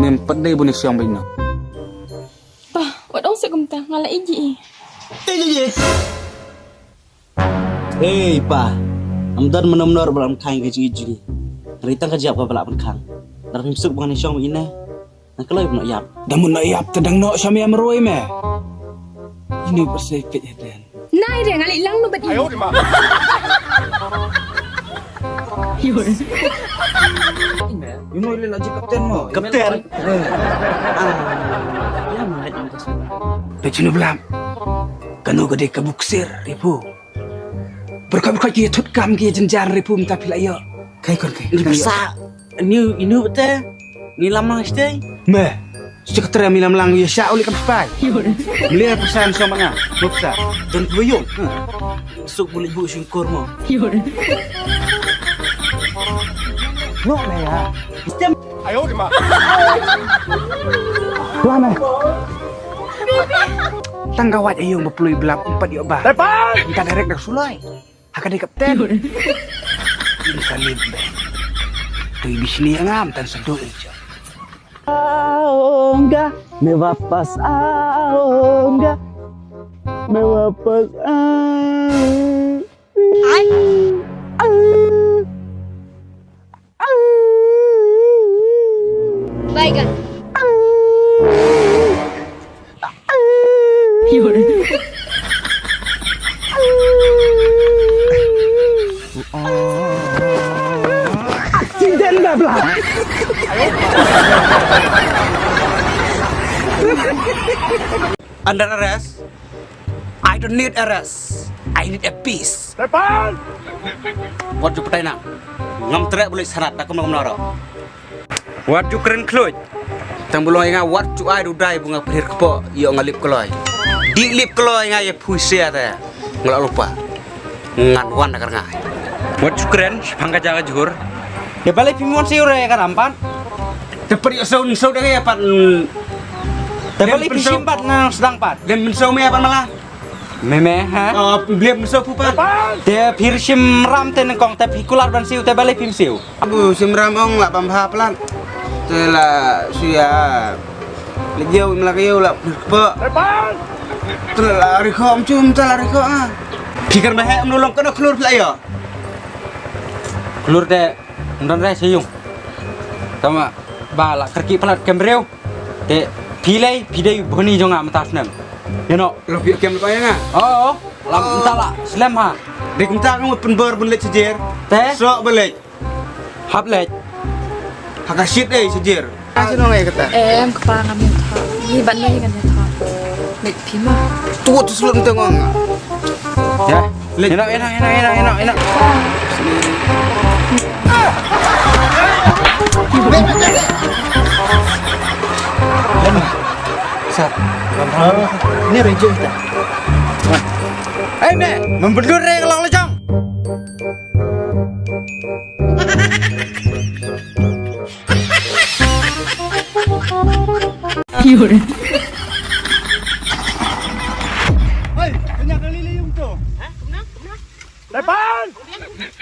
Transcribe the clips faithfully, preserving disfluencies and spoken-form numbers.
Em pat dei bun i siang bino. Pa, wat ong seh kumta, nga la iji i. Iji i. Hei pa, am don mano mano ba la khang ka jingiji. Ri tang ka jap ka ba la khang. Dar phim suk ba ngan i siang bino. Nang kloi ba noh ïap. Da mut noh ïap te dang noh sham ïam roi me. Ino ba sei peit haden. Nai re ngali lang no badi. Ino le la ji kapten mo. Kapten. Eh. Ah. Ya mo le. Pe chinu blam. Kanu ka dei ka buksir ripu. Berkat berkat ki thut kam ki jenjar ripu minta pila yo. Kai kon kai. Ni pisa. Ni inu bete. Ni lamang stay. Me. Secretary mi lamlang ya sha uli kam spai. Mele pesan sama nga. Muksa. Dan kuyung. Suk buli bu singkur mo. No me ya. Stem. Ayo di ma. Lama. Tangga wat ayung bepelui belap empat yuk bah. Tepat. Minta direct dak sulai. Haka dei kapten. Invalid be. Tu ibi sini yang am tan sedu ijo. Aonga, me wapas aonga. Me wapas aonga. Baigan. Accident dah belah. Under arrest. I don't need arrest. I need a peace. Tepan! Wat ju petai nang. Ngam treh bulik sanat, dak kum ngam noro. Wat ju kren khluit. Tang bulong nga wat ju ai dudai bunga phir kpo yo nga lip kloi. Di lip kloi nga ye phui sia te. Ngelak lupa. Ngan wan nakar ngai. Wat ju kren, pang ka jaga jur. Ya balik pimon si ure ka rampan. Te peri so so dang ya pan. Te balik pisim pat nang sedang pat. Dem so me pan malah. Meme ha. Oh, blem so pu pat. Te phir sim ram te nengkong te phikular ban siu te balik pim siu. Abu sim ram ong la pam ha plan. Te la suya. Le jeu im la keu la kpo. Te la ri kho am chum te la ri kho ah. Phikar ma he am long kono klur pla yo. Klur te ndon re seyung. Tama ba la kerki plat kem breu. Te pilai pidai boni jonga mata snem. Yeno. Lo pi kem ko ya nga. Oh, oh. Lam mata la slem ha. Dek mata ka mut penbor ben lek sejer. Te. Sok belek. Hap lek. Haka shit eh sejer. Kasi nong eh kata. Em kepala ngam yang thok. Ni ban ni ngan yang thok. Lek pima. Tu tu selut mata ngong. Ya. Lek. Enak, enak, enak, enak, enak, enak. Sat. Ni rejo kita. Hei me, membendur re kalau lejang. Hei, kenya kali liyung tu. Ha? Kemana? Kemana? Depan!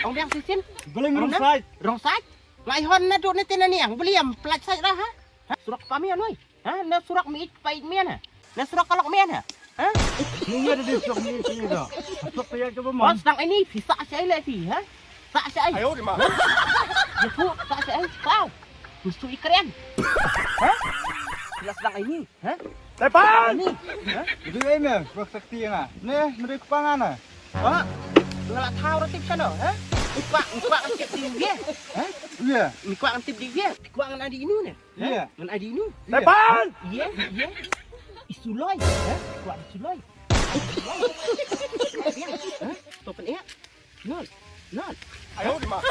Ong biang sisin. Boleh ngerung side. Wrong side? Lai hon na duk ni tina niang. Boleh am pelat side lah ha? Ha? Surak pami anoi. Ha? Na surak mi pa ik mian ha? Na surak kalok mian ha? Ha? Ni ya dei surak mi sini dah. Surak payah coba mon. Sedang ini phi sa syai le phi ha? Sa syai. Ayo di ma. Ya pu sa syai. Kau. Musuh ikren. Ha? Jelas sedang ini ha? Depan! Ini ha? Jadi ai me, surak sakti nga. Ne, meri kepangan ha? Ha? Ngala thau ratip sana ha? Ikwa, ikwa antip di dia. Ha? Iya. Ikwa antip di dia. Ikwa ngan adi inu ne. Iya. Ngan adi inu. Depan! Iya, iya. Isuloi ha? Ikwa isuloi. Topen iya. Nol. Nol. Ayo di ma.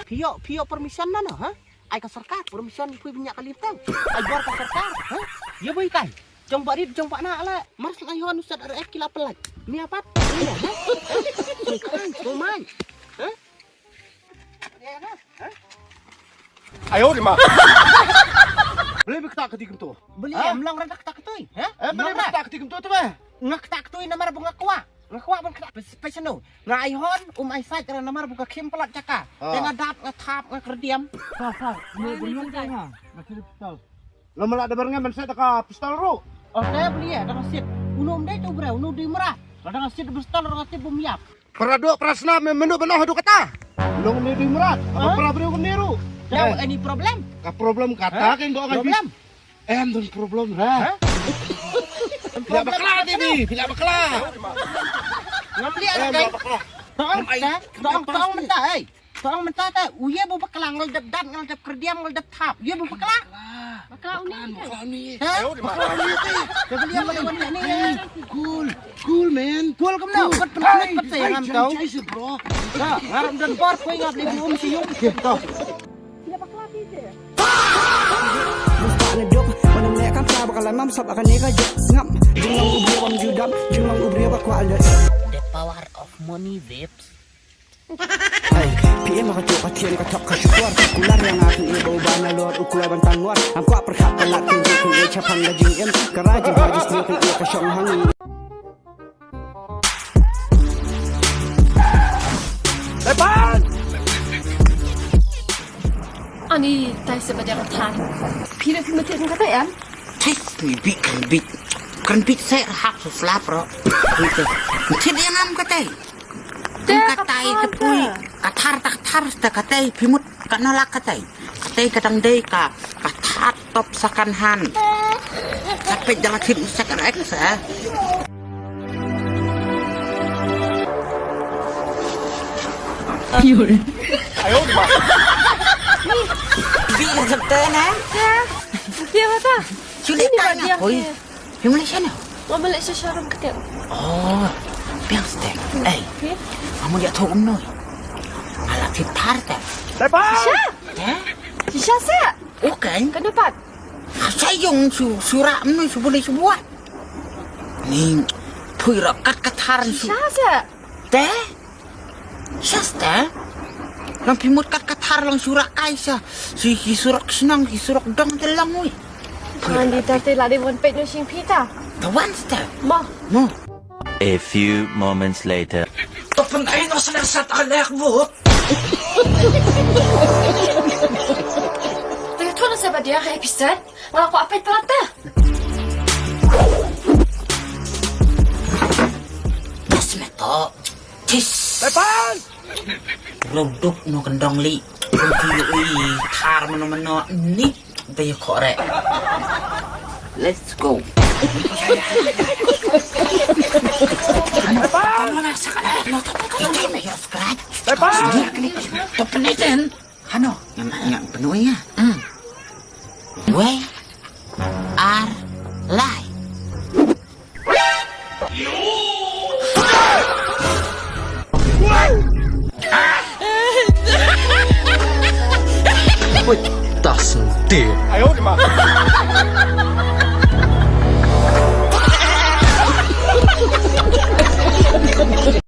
Pio, pio permission na no ha? Ai ka sorkar permission pui bnyak ka liptang. Ai bor ka sorkar ha? Ye boi kai. Jong barit jong bana ala. Mars ai hon usat ar ek kila pelat. Mi apat. Iya ha? Sungkai, sumai. Ha? Ayo di ma. Beli bikta kati kemtu. Beli em long rada kata ketui ha? Eh beli bikta kati kemtu tu ba. Ngak tak ketui namar bunga kwa. Nga kwah ban kena pes-, pes-, no. Nga ai hon, um ai sait, ra namar ba ka khim palat jaka. Ah. Te nga dap, nga thap, nga kerdiam. Sa, sa, no, beriong ka nga. Nga kiri pistol. Lo mala da ber nga ban sait da ka pistol ru. Oh, te beli ya, da nga sit. Unu um dei tu bre, unu dei mrad. Lada nga sit da pistol, da nga sit bum yap. Para duk, para snam, me menu beno hadu kata. Long ni dei mrad. Apa para briew kum ni ru? Dau, any problem? Ka problem kata kan do ngai. Problem? Em, don problem ra. Phi la bakla ti ni, phi la bakla. Ngam liah. Em, kai. Tong, tong, tong mynta, ei. Tong mynta ta, u ye bu bakla ngal dep dat, ngal dep kerdiam, ngal dep thap. U ye bu bakla. Bakla uni. Bakla uni. Ha? Bakla uni. Cool, cool, man. Cool kumno? Pat, pat, pat, pat, pat, ngam tau. Bro. Ngarap dan bor, koi ngap li bu um si yung. Tau. Musta na dok, mana mlek kam sa bakal lamam sab akan eka jok ngam. Jinglang ubri bam judam, jinglang ubri ba kwa alert. The power of money, babes. Hey, P M ka tok ka thien ka thok ka syukur. Kular yang aku ibu bana lor ukula bantang luar. Am kwa perhat pelat tinju ku ia chapang daging em. Karaji bajis ni ku ia ka shong hangi. Lepas! Ani tai se bajar than. Phi da phi mati kan kata em? Thik, phi bit, kan bit. Kan bit se rahap su slap ro. Thik yang am kata. Te katai ka pui. Kathar tak thar sta katai phi mut. Ka nolak katai. Katai ka dang dei ka, ka thad top second hand. Ka peit dang thim second hand sa. Yul. Bi na jep te na. Ya. Dia apa? Sulit tanya. Oi. Phi Malaysia na? Nga Malaysia sharum kete. Oh, biang stek. Eh, kamu ya tahu umno. Ala fitar te. Shisha? Eh? Shisha sa? Okay. Kenapa? Sa yung su sura umno su boleh su buat. Ni pui rakat katar su. Shisha sa? Te? Shasta? Lang phi mut kat kathar lang surak kai sa. Si ki surak senang, ki surak dong te lang wi. Kan di tar te la de wan pet no sing pita. Tawan sta. Mo. Mo. A few moments later. To pen ai no sala sat alek bot. Te to na sa ba dia hai pisan. Wala ko apet pelata. Yes, meto. Tis. Lepas. Rodok no kendong li. Rodok li thar mano-mano ni. Bayu kore. Let's go. Lepas. Lepas. Lepas. Hano? Ngam, ngam penuh ya. Hmm. Wei. Ar. Lai. Wait, tas nanti. Ayo, di mana?